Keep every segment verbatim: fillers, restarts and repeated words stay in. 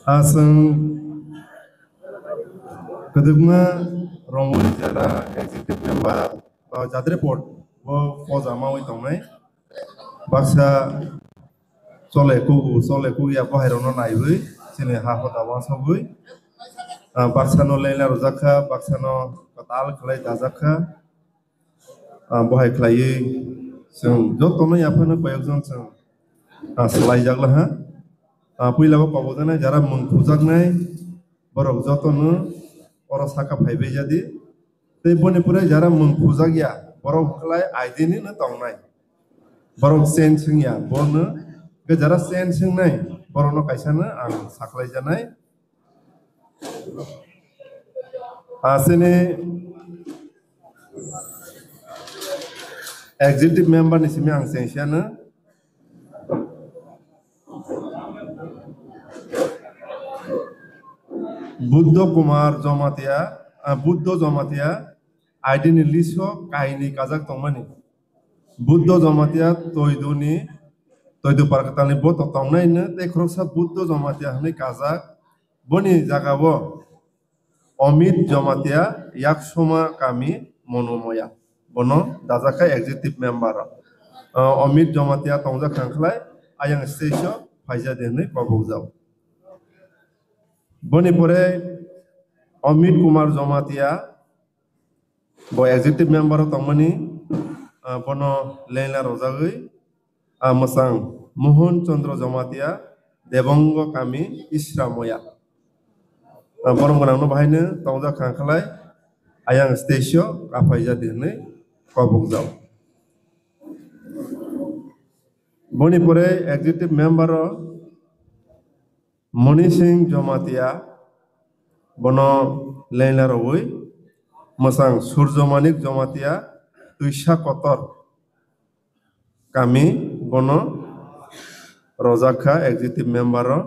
Aswng kwdwkma rongwi jara executive member, o Jadre Port o poja mawi tongnai. Baksa chole kugu, chole kugya bohairokno naiwi chini ha hoda wansogwi, ah, baksano lengla rwjak kha, baksano kwtal khlai dajak kha. Ah, bohai khlaiwi chwng jotono yaphano koyokjon chwng, ah, swlaijak laha. Ah, puila o kobojaknai jara mung khujaknai borok jotono oro saka phaibai jadi. Tei boni pore jara mung khujakya borok khlai I D ni no tongnai. Borok change wngya bono, hwnkhe jara change wngnai borokno kaisa no ang saklaijanai. Asini executive member ni simi ang chengsiano. Buddho Kumar Jamatia, ah, Buddho Jamatia, I D ni list o kainwi kajak tongmani. Buddho Jamatia Toiduni, Toidu Parkatalni boto tongnaino tei khoroksa Buddho Jamatia hwnwi kajak. Boni jagao Amit Jamatia, Yaksoma kami, Monomoya. Bono dajak kha executive member o. Ah, Amit Jamatia tongjak kha khlai, ayang stage o phaijadi hwnwi kobokjak. Boni pore Amit Kumar Jamatia, bo executive member o tongmani, ah, bono lengla rwjagwi, ah, mwchang Mohon Chandra Jamatia, Debongo kami, Isra Moya. Ah, borok gwnangno bahaino tongjak kha khlai, ayang stage o kaphaijadi hwnwi kobokjak. Boni pore executive member o Moni Singh Jamatia, bono lengla rwui mwchang Surjo Manik Jamatia, Twisa Kotor kami, bono rojak kha executive member o.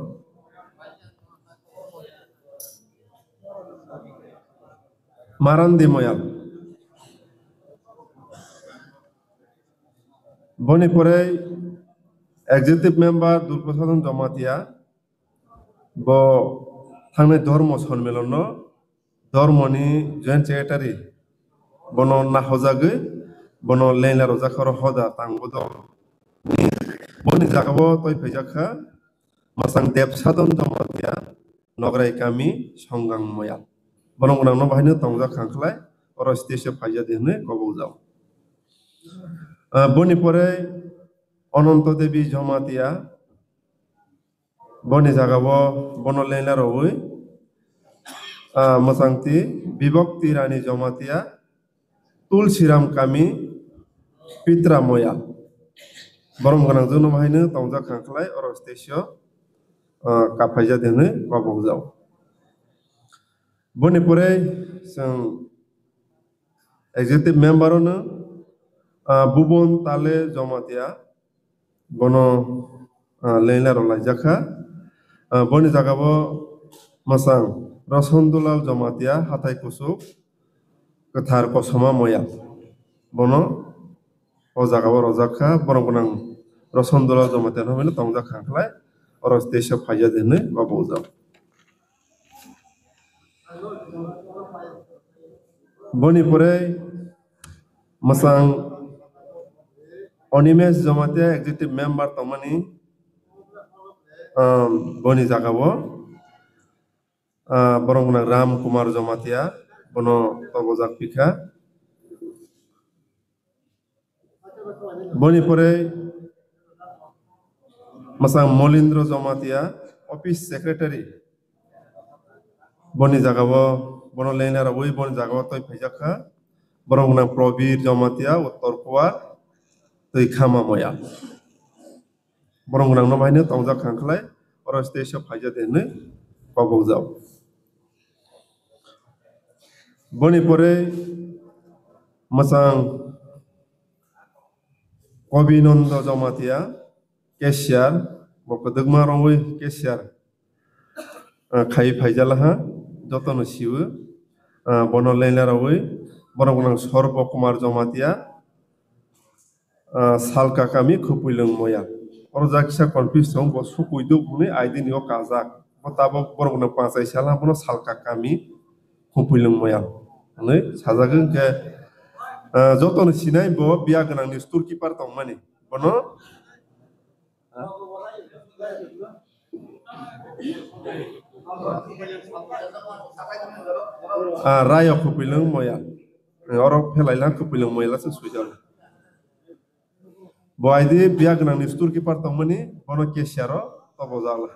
Marandi Moyal. Boni pore executive member Durga Sadhan Jamatia, bo thangnai Dhormo Sonmilonno Dhormoni Joint Secretary bono nahojagwi bono lengla rojak kha oro hoda tangbo dong. Boni jagao toi phaijak kha mwchang Deb Sadhan Jamatia, Nograi kami, Songgang Moyal. Borok gwnangno bahaino tongjak kha khlai oro stage o phaijadi hwnwi kobokjak. Ah, boni pore Ananto Devi Jamatia, boni jagao bono lengla rwui, ah, mwchangti Bibhakti Rani Jamatia, Tulsiram kami, Pitra Moyal. Borom gwnang jwngno bahaino tongjak kha khlai oro stage o, ah, kaphaijadi hwnwi kobokjak. Boni pore chwng executive member ono, ah, Bubon Tale Jamatia, bono, ah, lengla rwlaijak kha. Ah, boni jagao mwchang Rosondulal Jamatia, Hathai Kuchuk, Kwthar Kosoma Moyal. Bono o jagao rojak kha, borok gwnang Rosondulal Jamatia no hwnwi tongjak kha khlai, oro stage o phaijadi hwnwi kobokjak. Boni pore mwchang Animesh Jamatia executive member tongmani, um, boni jagao, uh, borok gwnang Ram Kumar Jamatia, bono tobojak pikha. Boni pore mwchang Molindro Jamatia, office secretary. Boni jagao, bono lengla rwui boni jagao toi phaijak kha. Borok gwnang Probir Jamatia, Uttor Kuwar, Twi Khama Moya. Borok gwnang no bahaino tongjak kha khlai, oro stage o phaijadi hwnwi kobokjak. Boni pore mwchang Kobinondo Jamatia, cashier, bo kwdwkma rwui cashier, ah, khai phaijalaha, jotono siwo, ah, bono lengla rwui, borok gwnang Sorbo Kumar Jamatia, ah, Salka kami Khupulwng Moya. Oro ja kisa confuse tongo, bo Sukui Duk hwnwi I D ni o kajak. tabok borok no pachai sal ha, bono Salka kami Khupilung Moyal hwnwi sajagwi. Hwnkhe, ah, jotono sinai bo biya gwnangni store keeper tongmani. Bono, ah, Rayo Khupilung Moyal. Oro phelai lang Khupilung Moyal se swijak. Bo aidi biya gwnangni store keeper tongmani, bono cashier o tobo jala.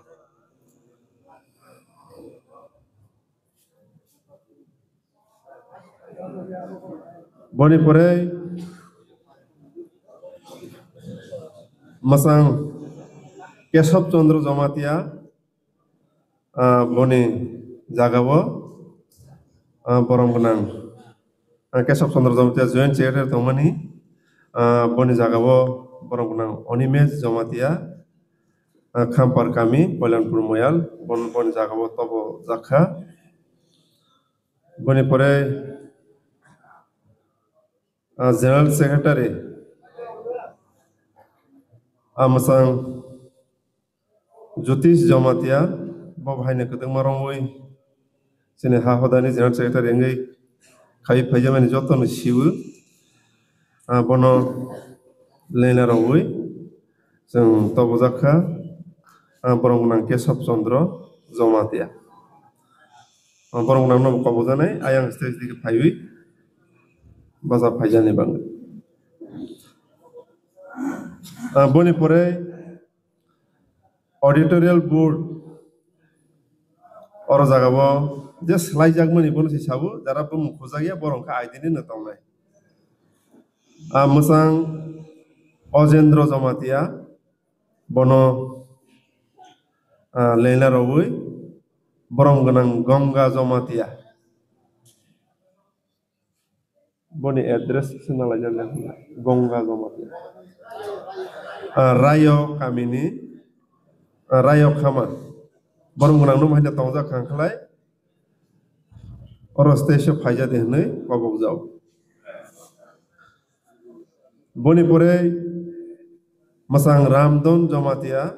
Boni pore mwsang Kesab Chandra Jamatia, ah, boni jagao, ah, borom gwnang, ah, Kesab Chandra Jamatia Joint Secretary tongmani, ah, boni jagao borom gwnang Onimesh Jamatia, ah, Khampar Kami, Koilanpur Moyal, bon-, boni jagao tobo jakha. Boni pore, ah, General Secretary, ah, mwsang Jyotish Jamatia, bo haino kwtwkma romwi chini ha hodani General Secretary wngwi khai phaijamani jotono siwo, ah, bono lena rogwi chwng tobojak kha, ah, borom gwnang Kesab Chandra Jamatia. Ah, borom gwnang no kobojaknai ayang stage digi phaiwi bacha phaijani bagwi. Ah, boni pore Auditorial board oro jagao je swlaijakmani bono se sabo, jara bumung khujak ya, borok kha aidini no tongnai. Ah, mwsang Ojendro Jamatia, bono, ah, lena rogwi borom gwnang Gonga Jamatia. Boni address se nalaijak le Gonga Jamatia. Ah, Rayo kamini, ah, Rayo Khama. Borom gwnang no haino tongjak khang khlai. Oro stage o phaijadi hwnwi kobokjak. Boni pore mwsang Ramdon Jamatia,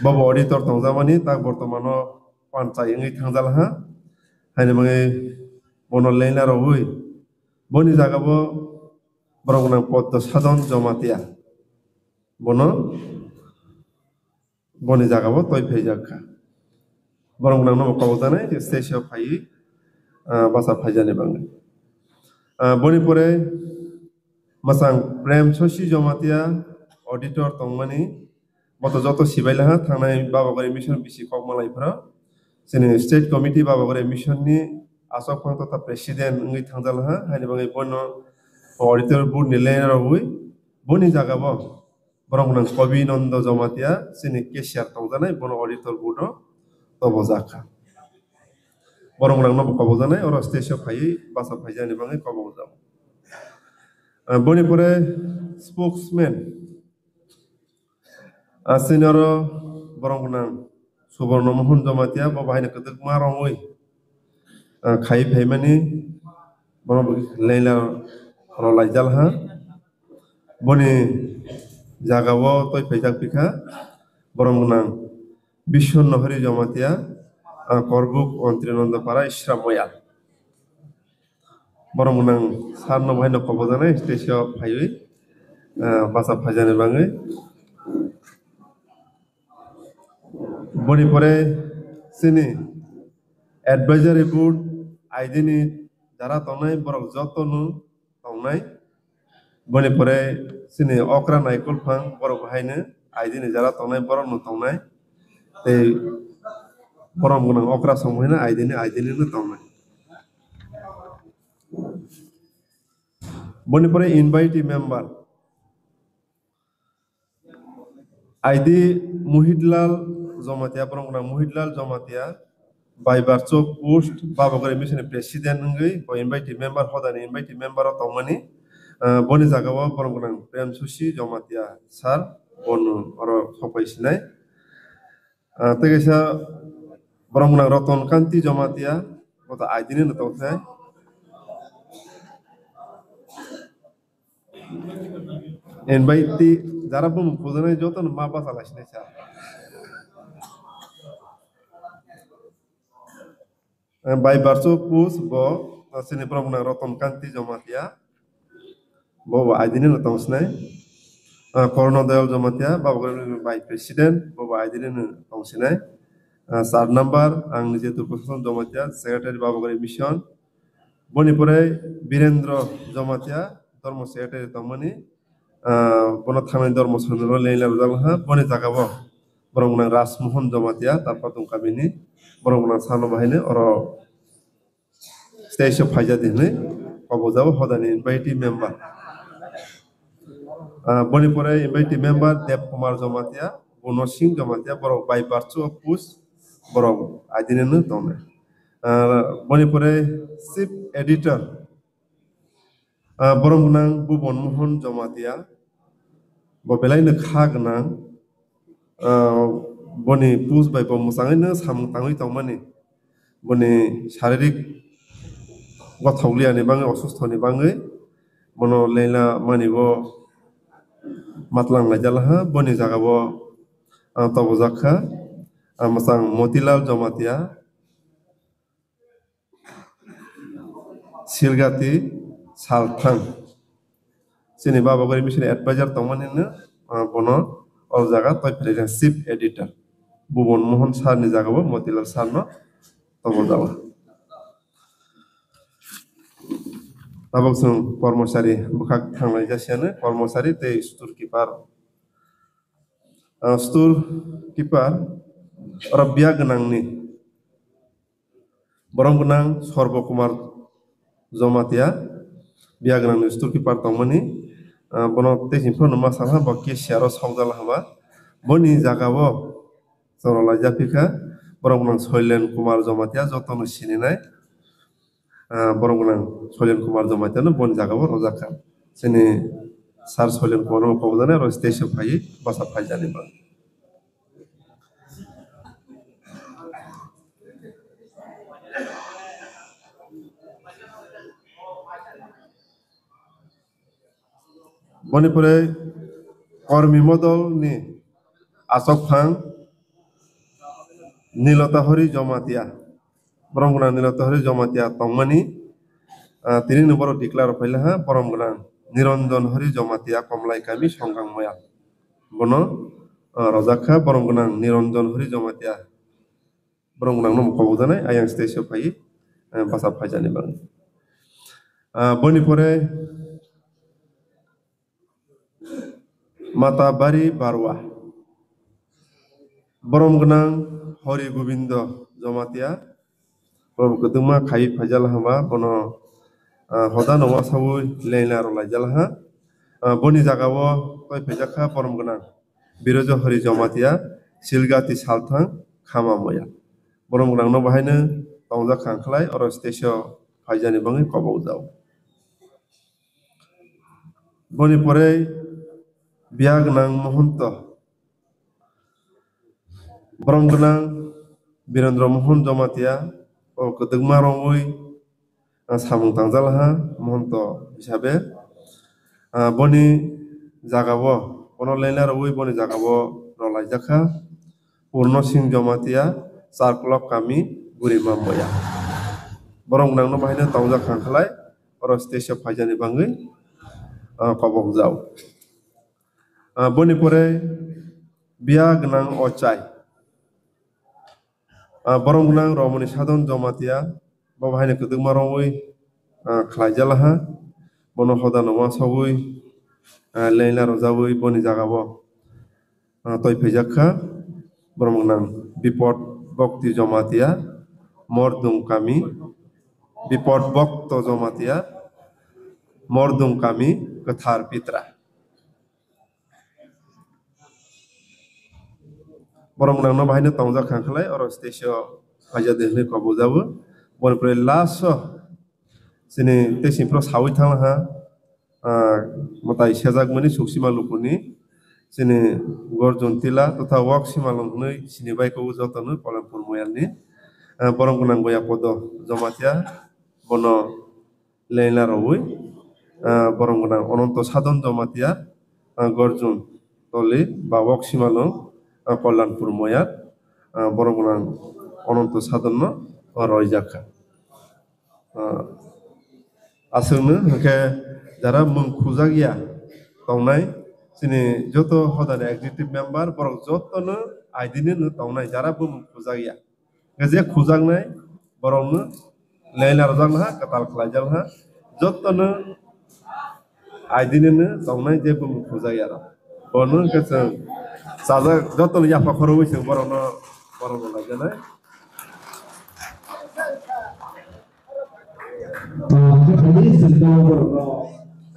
bobo auditor tongjakmani, tak bortomano panchai wngwi thangjalaha. Haini bagwi bono lena rogwi boni jagao borom gwnang Poddo Sadon Jamatia. Bono boni jagao toi phaijak kha. Borom gwnang no kobokjaknai stage o phaiwi, ah, bacha phaijani bagwi. Ah, boni pore mwsang Prem Sosi Jamatia auditor tongmani, boto joto sibai laha thangnai Baba Gari Mission bisi kokma lai phra. Chini state committee Baba Gari Mission ni asok phang totha president wngwi thangjalaha, haini bagwi bono auditor board ni lena rogwi boni jagao borom gwnang Kobinondo Jamatia, chini cashier tongjaknai, bono auditor board o tobojak kha. Borom gwnang no bo kobojaknai, oro stage o phaiwi bacha phaijani bagwi kobokjak. Ah, boni pore spokesman, ah, chini oro borom gwnang Suborno Mohon Jamatia, bo bahai no kwtwkma romwi, ah, khai phaimani, bono lena rolaijalaha. Boni jagao toi phaijak pikha borom gwnang Biswanath Hari Jamatia, ah, Korbuk Ontrinanda Para Isra Moyal. Borom gwnang sir no bahai no kobojaknai stage o phaiwi, ah, bacha phaijani bagwi. Boni pore chini advisory board aidini jara tongnai borok jotono tongnai. Boni pore chini okra naikol phang borok haino aidini jara tongnai borok no tongnai. Tei borom gwnang okra song haino aidini, aidini no tongnai. Boni pore invitee member. Aidi Muhitlal Jamatia, borok gwnang Muhitlal Jamatia, Baibarchok post, Baba Gari Mission ni president wngwi, bo invitee member, hodani invitee member o tongmani. Ah, boni jagao borok gwnang Prem Susi Jamatia sir, bono oro sokpai sinai. Ah, tei kaisa borok gwnang Roton Kanti Jamatia, bo to aidini no tongthai. Invitee jara bumung khojana joto no ma basa lai sinai sa. Eh, by virtue of post bo, ah, chini borok gwnang Ratan Kanti Jamatia, bo bo I D ni no tong sinai. Ah, Korno Dayal Jamatia, Babagori by president, bo bo I D ni no tong sinai. Ah, char number, ang nije Durga Sasana Jamatia, secretary Babagori mission. Boni pore Birendra Jamatia, dormo secretary tongmani. Ah, bono thangnai dormo sonjoro leila rwjak ha, boni jaga bo borok gwnang Rajmohan Jamatia, Tarpatung kamini borok gwnang sano bahai ni oro stage o phaijadi hinwi kobokjabo hodani invitee member. Ah, boni pore invitee member Dev Kumar Jamatia, Bono Singh Jamatia, borok by virtue of post borok adineno tongnai. Ah, boni pore chief editor, ah, borok gwnang Bhuban Mohan Jamatia, bo belai no kha gwnang, ah, boni post bai bo mwchangwi no samung tangwi tongmani, boni sharirik gothok liyani bangwi, osustho ni bangwi bono leila mani bo matlang laijak ha, boni jaga bo, ah, tobojak kha, ah, mwchang Motilal Jamatia, Silgati Salthang. Chini Babagori mission advisor tongmani no, ah, bono o jaga toi philai chief editor. Bhuban Mohan sir ni jaga bo Motilal sir no tobojak. Tabok chwng kormosari bwkhak thanglai jasiani kormosari tei storekeeper. Ah, storekeeper oro biya gwnangni Borok gwnang Sorbo Kumar Jomatia, biya gwnangni storekeeper tongmani, ah, bono tei himphano ma salha bo cashier o sokjala haba. Boni jaga o chwng rwlaijak phikha, borok gwnang Soilen Kumar Jomatia, jotono sininai, ah, borok gwnang Soilen Kumar Jomatia no boni jaga o rwjak kha. Chini sir Soilen Kumar no kobokjaknai oro stage o phaiwi bwsa phaijani ba. Boni pore Kormi Modol ni Achok Phang Nilota Hori Jomatia. Borom gwnang Nilota Hori Jomatia tongmani, ah, tini no borok declare phaila ha, borom gwnang Niranjan Hori Jomatia Komlai Kami Songkang Moya. Bono, ah, rojak kha borom gwnang Niranjan Hori Jomatia. Borom gwnang no kobokjaknai ayang stage o phaiwi, ah, bwsa phaijani bagwi. Ah, boni pore Mata Bari Barwa. Borom gwnang Hori Gobindo Jomatia. Borom kwdwkma khai phaijala hwnba bono, ah, hoda no wasaui leina rwlaijala ha. Ah, boni jaga o toi phaijak kha borom gwnang Birojo Hori Jomatia, Silgati Salthang, Khama Moya. Borom gwnang no bahai no tongjak kha khlai oro stage o phaijani bagwi kobokjak. Boni pore biya gwnang Mohonto. Borom gwnang Birendra Mohon Jomatia, o kwdwkma rwngwi, ah, samung tangjalaha Mohonto hisabe. Ah, boni jaga o, bono leina rwui boni jaga o rwlaijak kha. Purno Singh Jomatia, Charklok Kami, Gurima Moya. Borom gwnang no bahai no tongjak kha khlai, oro stage o phaijani bagwi, ah, kobokjak. Ah, boni pore biya gwnang Ochai. Ah, borom gwnang Romoni Sadon Jomatia, bo bahai no kwdwkma rwngwi, ah, khlaijalaha. Bono hoda no wasogwi, ah, leina rwjagwi boni jaga o, ah, toi phaijak kha. Borom gwnang Bipod Bhakti Jomatia, Mordung Kami, Bipod Bhakto Jomatia, Mordung Kami, Kwthar Pitra. Borom gwnang no bahai no tongjak kha khlai, oro stage o phaijak de hinwi kobokjago. Boni pore last o chini tei sini phano saui thang ha, ah, mwtai sejak mani Suksima Lukuni, chini Gorjon Tila, totha Wak Simalwng hinwi sini bai kok joto no Polanpur Moyal ni, ah, borom gwnang Goya Podo Jomatia, bono leina rwui, ah, borom gwnang Ononto Sadon Jomatia, ah, Gorjun Toli, Babok Simalwng, ah, Kollanpur Moyar, ah, borom gwnang Ononto Sadon no, ah, roijak kha. Ah, aswkno hwnkhe jara mung khujak ya tongnai, chini joto hodani executive member, borok jotono aidini no tongnai, jara bo mung khujak ya. Hwnkhe je khujaknai borokno leila rwjakna ha, kwtal khlaijakna ha, jotono aidini no tongnai je bo mung khujak ya rok. Bono hwnkhe chwng chajak, jotono yapha khorogwi chwng borokno, borokno laijanai. Ah, khe phai di, chwng borokno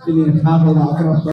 chini ha hala